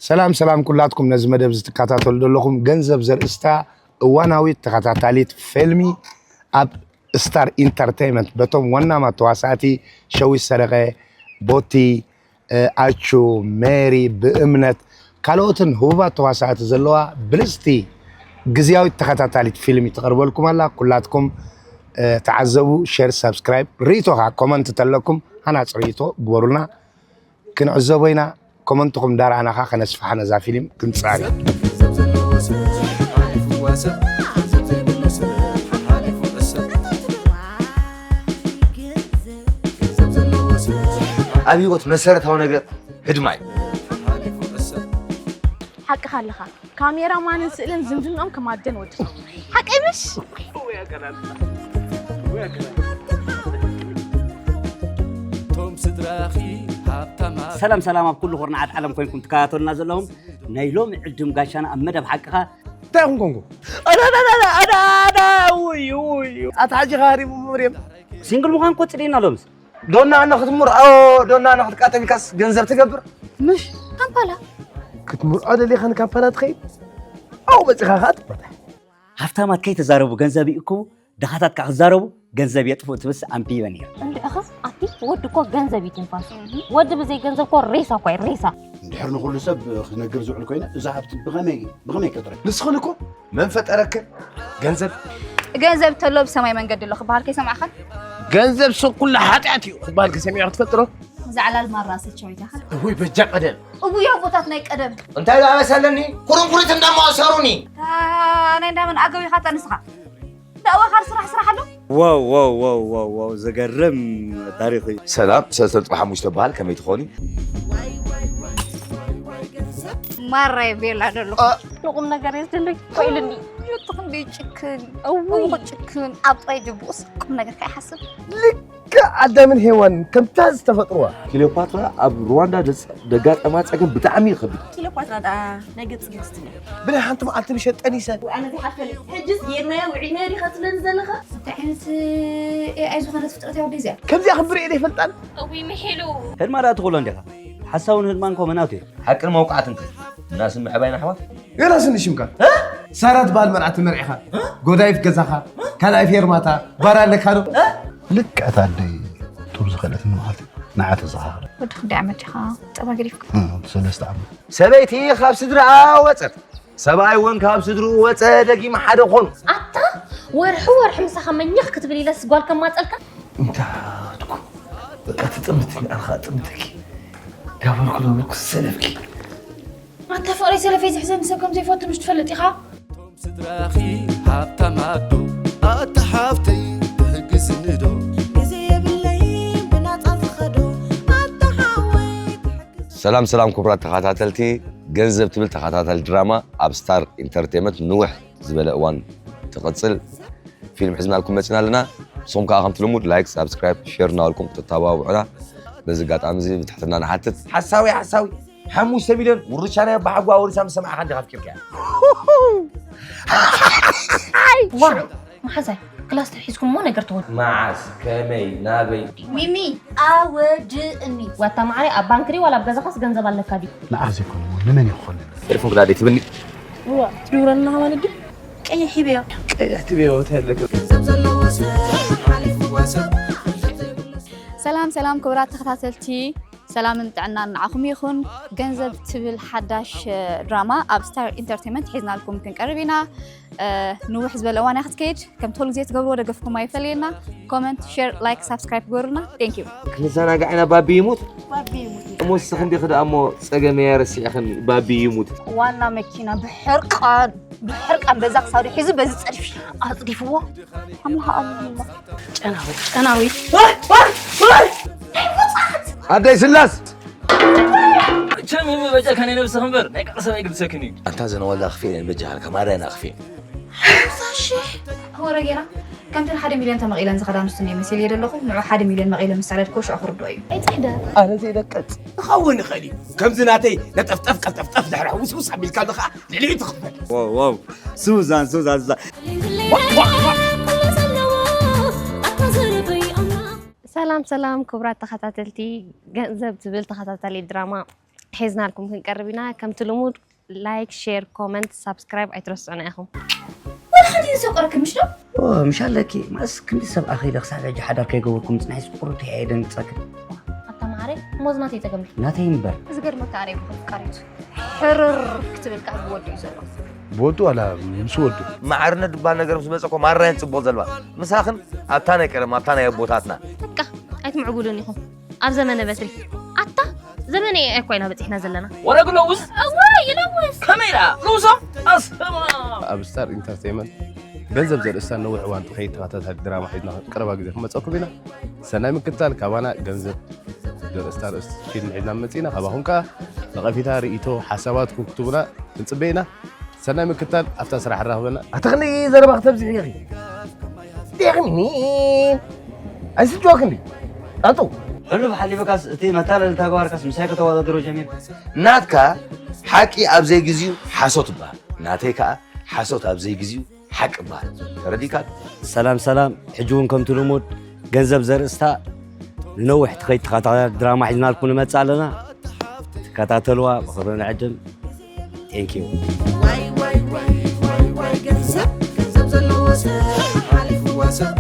ሰላም ሰላም ኩላትኩም ነዚ መደብ እዚ ትከታተሉ ዘለኹም ገንዘብ ዘርእስታ እዋናዊት ተኸታታሊት ፊልሚ ኣብ ስታር ኢንተርቴይመንት በቶም ወናማ ተዋሳእቲ ሸዊት ሰረቐ፣ ቦቲ፣ ኣቹ፣ ሜሪ፣ ብእምነት ካልኦትን ህቡባት ተዋሳእቲ ዘለዋ ብልፅቲ ግዝያዊት ተኸታታሊት ፊልም ትቐርበልኩም ኣላ። ኩላትኩም ተዓዘቡ። ሸር፣ ሳብስክራይብ፣ ርእይቶ ከዓ ኮመንት ተለኩም ሃናፂ ርእይቶ ግበሩልና። ክንዕዘቦ ኢና። ኮመንትኹም እንዳረኣና ከዓ ከነስፍሓ ነዛ ፊልም ክንጻር ኢና። ኣብ ህይወት መሰረታዊ ነገር ህድማ እዩ። ሓቅኻ ኣለኻ። ካሜራማንን ስእልን ዝምድንኦም ከም ኣደን ወድኻ። ሓቀይ ምሽ? ሰላም ሰላም ኣብ ኩሉ ኩርናዓት ዓለም ኮይንኩም ትከታተሉና ዘለኹም ናይ ሎሚ ዕድም ጋሻና ኣብ መደብ ሓቅኻ እንታይ ይኹን ኮንኩ ኣዳዳዳዳ ኣዳዳ ውይ ውይ ኣታ ሓጂ ካሪቡ መርየም ሲንግል ምዃን እኮ ጽሊእና ሎምስ ዶና ኣነ ክትምርዖ ዶና ኣነ ክትቃጠም ኢልካስ ገንዘብ ትገብር ምሽ ካምፓላ ክትምርዖ ደሊኻ ንካምፓላ ትኸይድ ኣብኡ መጺኻ ኸዓ ትበታሕ ሃፍታማት ከይተዛረቡ ገንዘብ ይእክቡ ድኻታት ከዓ ክዛረቡ ገንዘብ የጥፍኡ ትብልስ ኣንቢበ ነይረ። እንድዕኸ ኣቲ ወዲ እኮ ገንዘብ እዩ ትንፋሱ። ወዲ ብዘይ ገንዘብ እኮ ሬሳ እኮ እዩ ሬሳ። እንድሕር ንኹሉ ሰብ ክነግር ዝውዕል ኮይነ እዛ ሃብቲ ብኸመይ ብኸመይ ከጥረ? ንስኽን እኮ መን ፈጠረክን? ገንዘብ ገንዘብ ተሎ ብሰማይ መንገዲ ኣሎ ክበሃል ከይሰማዕኻን? ገንዘብ ሰብ ኩላ ሓጢኣት እዩ ክበሃል ከይሰሚዐ ክትፈልጥ ዶ? እዛ ዕላል ማራ ሰቻዊት ኢኻ። እውይ በጃ ቀደም። እውይ ኣቦታት ናይ ቀደም። እንታይ ዝኣበሰለኒ ኩርንኩሪት እንዳሞ ኣሰሩኒ። ናይ እንዳመን ኣገው ኢኻ ንስኻ። ዳእዋኻር ስራሕ ስራሕ ኣሎ። ዋው ዋው ዋው ዋው ዋው ዘገርም ታሪኽ እዩ። ሰላም ሰለስተ ነጥቢ ሓሙሽተ በሃል ከመይ ትኾኒ? ማራይ ቤላ ደሎ ንቁም ነገር የስደለይ ኮይልኒ ዩቱ ክንደይ ጭክን እውይ ጭክን ኣብ ጥራይ ጅቡኡስ ቁም ነገር ከይሓስብ ልክዕ ኣዳምን ሄዋን ከምታ ዝተፈጥርዋ ክሊዮፓትራ ኣብ ሩዋንዳ ዘጋጠማ ጸገም ብጣዕሚ እዩ ከቢድ። ክሊዮፓትራ ደኣ ናይ ግብጺ ንግስቲ ነይራ። ብናይ ሓንቲ መዓልቲ ምሸት ጠኒሰ። ኣነ ዘይሓልፈለይ። ሕጅስ ጌርናዮ ውዒልናዮ ዲኻ ትብለኒ ዘለኻ? እንታይ ዓይነት ኤኣይ ዝኾነት ፍጥረት እያ ወደይ እዚኣ? ከምዚኣ ክብር እየ ዘይፈልጣን። እውይ ምሒሉ። ህድማ ደኣ ትኽእሎ እንዲኻ። ሓሳውን ህድማን ኮመናት እዩ። ሓቅን መውቃዕትን ከ? እናስምዐ ባይና ኣሕዋት? ገና ስኒ ሽምካ ሳራ ትበሃል መርዓት ተመርዒኻ ጎዳይፍ ገዛኻ ካልኣይ ፌርማታ ባር ኣለካ ዶ ልክዕት ኣደይ ጡብ ዝኸለትኒ መዓልቲ ንዓ ተዘኻኽረ ወዲ ክንደይ ዓመት ኢኻ ጸባ ገዲፍካ ሰለስተ ዓመት ሰበይቲ ካብ ስድርኣ ወጸት ሰብኣይ እውን ካብ ስድርኡ ወጸ ደጊም ሓደ ኾኑ ኣታ ወርሒ ወርሒ ምሳኻ መኛኽ ክትብል ኢለስ ጓል ከማጸልካ እንታትኩ በቃ ትጥምትኒ ኣልኻ ጥምተኪ ጋበርኩ ነበርኩ ሰለፍኪ ኣታ ፍቕረይ ሰለፈይ ዝሕዘኒ ሰብ ከም ዘይፈቱ ምሽ ትፈልጥ ኢኻ? እቶም ስድራኺ ሃብታም ኣዶ ኣታ ሓፍተይ ትሕግዝኒ ዶ ግዜ የብለይ ብናጻ ዝኸዶ ኣታ ሓወይ ትሕግዝ ሰላም ሰላም ክቡራት ተኸታተልቲ ገንዘብ ትብል ተኸታታሊ ድራማ ኣብ ስታር ኢንተርቴመንት ንውሕ ዝበለ እዋን ትቕጽል ፊልም ሒዝናልኩም መጺና ኣለና። ንስኹም ከኣ ከምቲ ልሙድ ላይክ፣ ሳብስክራይብ፣ ሼር እናበልኩም ክትተባብዑና በዚ ኣጋጣሚ እዚ ብትሕትና ንሓትት። ሓሳዊ ሓሳዊ ሓሙሽተ ሚልዮን ውርሻ ናይ ኣባሓጓ ወሪሳ ምስ ሰማዕኻ እንዲኻ ኣፍቂርካያ። ዋ መሓዛይ ክላስተር ሒዝኩም እሞ ነገር ተወዱ። መዓስ ከመይ ናበይ? ሚሚ ኣወድእኒ። ዋታ ማዓረይ ኣብ ባንክ ድዩ ዋላ ኣብ ገዛኻስ ገንዘብ ኣለካ ድዩ? ንዓኽ ዘይኮነ እሞ ንመን እዩ ክኾነኒ? ቴሌፎን ግዳ ደይ ትብልኒ? ዋ ትድውለልና ማለት ድዩ? ቀይሕ ሂበዮ። ቀይሕ ትበዮ እንታይ ኣለካ? ገንዘብ ዘለዎ ሰብ ሓሊፍዋ ሰብ ገንዘብ ዘይብሉ ሰብ። ሰላም ሰላም ክቡራት ተኸታተልቲ ሰላምን ጥዕናን ንዓኹም ይኹን። ገንዘብ ትብል ሓዳሽ ድራማ ኣብ ስታር ኢንተርቴንመንት ሒዝናልኩም ክንቀርብ ኢና። ንውሕ ዝበለ እዋን እያ ክትከይድ። ከምቲ ኩሉ ግዜ ትገብርዎ ደገፍኩም ኣይፈለየና። ኮመንት፣ ሼር፣ ላይክ፣ ሳብስክራይብ ግበሩና። Thank you። ክንዘናጋዕ ኢና ባቢ ይሙት። ባቢ ይሙት። እሞ እስኺ እንዲኺ ደኣ እሞ ጸገመያ ረሲዕኽኒ ባቢ ይሙት። ዋና መኪና ብሕርቃን ብሕርቃን በዛ ክሳዱ ሒዙ በዚ ጸድፊ ኣጽዲፍዎ ኣምላኽ ኣሉላ። ጨናዊ ጨናዊ ኣደይ ስላስ ቸም ህሚ በጃ ከኔ ነብስኽ እምበር ናይ ቃል ሰብኣይ ግድሰክን እዩ። ኣንታ ዘነወላ ክፍኤን በጃ ከማዳይና ክፍኤን ሓምሳ ሽሕ ወረ ጌራ ከምተን ሓደ ሚልዮን ተመቒለን ዝኸዳ ኣንስቱ እየ መሲለየ ዘለኹ ንዑ ሓደ ሚልዮን መቒለ ምስ ሰደድክዎ ሽዑ ክርድኦ እዩ። ኣይፅሕደ። ኣነ ዘይደቀጽ ክኸውን ይኽእል እዩ። ከምዚ ናተይ ነጠፍጠፍ ቀልጠፍጠፍ ድሕሪ ሕውስውስ ኣቢልካ ኣለኻ ልዕሊኡ ትኽፈል። ዋው ዋው ሱዛን ሱዛን ሱዛን ሰላም ሰላም ክቡራት ተኸታተልቲ ገንዘብ ትብል ተኸታታሊ ድራማ ሒዝናልኩም ክንቀርብ ኢና። ከምቲ ልሙድ ላይክ፣ ሼር፣ ኮመንት፣ ሳብስክራይብ ኣይትረስዑና ኢኹም። ወላ ሓንቲ ዝሰቆረኪ ምሽ ዶ? ምሽ ኣለኪ ማስ ክንዲ ሰብ ኣኺለ ክሳብ ሕጂ ሓዳር ከይገበርኩም ፅንሒስ ቁርት እየ ደንግፀክን። ኣታ ማዕረ ሞዝናት ይጸገም። ናተይ እምበር ዝገርመካ ኣረ ይብኹ ፍቃሪቱ ሕርር ክትብል ከዓ ብወዱ እዩ ዘሎ። ብወዱ ዋላ ምስ ወዱ ማዕርነት ዝበሃል ነገር ምስ መፀ እኮ ማራ እየን ፅቡቕ ዘልባ። ምሳኽን ኣብታ ናይ ቀደም ኣብታ ናይ ኣቦታትና በቃ ኣይትምዕቡሉን ኢኹም። ኣብ ዘመነ በትሪ ኣታ ዘመነ ኣይኮ ኢና በፂሕና ዘለና። ወረግ ለውስ እዋ ይለውስ ከመይ ደኣ ንውሶ ኣስማ ኣብ ስታር ኢንተርቴይመንት ገንዘብ ዘርእስታ ነዊሕ እዋን ትኸይድ ተኸታታሊ ድራማ ሒዝና ቀረባ ግዜ ክመፀኩም ኢና። ሰናይ ምክትታል ካባና ገንዘብ ዘርእስታ ርእስቲ ፊልም ሒዝና መፂና ካባኹም ከዓ ነቐፊታ ርእይቶ ሓሳባትኩም ክትቡና ክንፅበ ኢና። ሰናይ ምክትታል ኣብታ ስራሕ ራኽበና። ኣታ ክንደይ ዘረባ ክተብዝሒ ኢኺ ዲኺ ሚኒን ኣይስልችወክን ጣጡ ሕሉፍ ሓሊፍካስ እቲ መታለሊ ተግባርካስ ምሳይ ከተወዳድሮ ጀሚር ናትካ ሓቂ ኣብ ዘይግዚኡ ሓሶት ይበሃል። ናተይ ከዓ ሓሶት ኣብ ዘይግዚኡ ሓቂ ይበሃል። ተረዲካ? ሰላም ሰላም ሕጂ እውን ከምቲ ልሙድ ገንዘብ ዘርእስታ ንነዊሕ ትኸይድ ተኸታታሊ ድራማ ሒዝናልኩም ንመፅእ ኣለና። ትከታተልዋ ብኽብሪ ንዕድም። Thank you። ዋይ ዋይ ዋይ ዋይ ዋይ ገንዘብ ገንዘብ ዘለዎ ሰብ ሓሊፍዋ ሰብ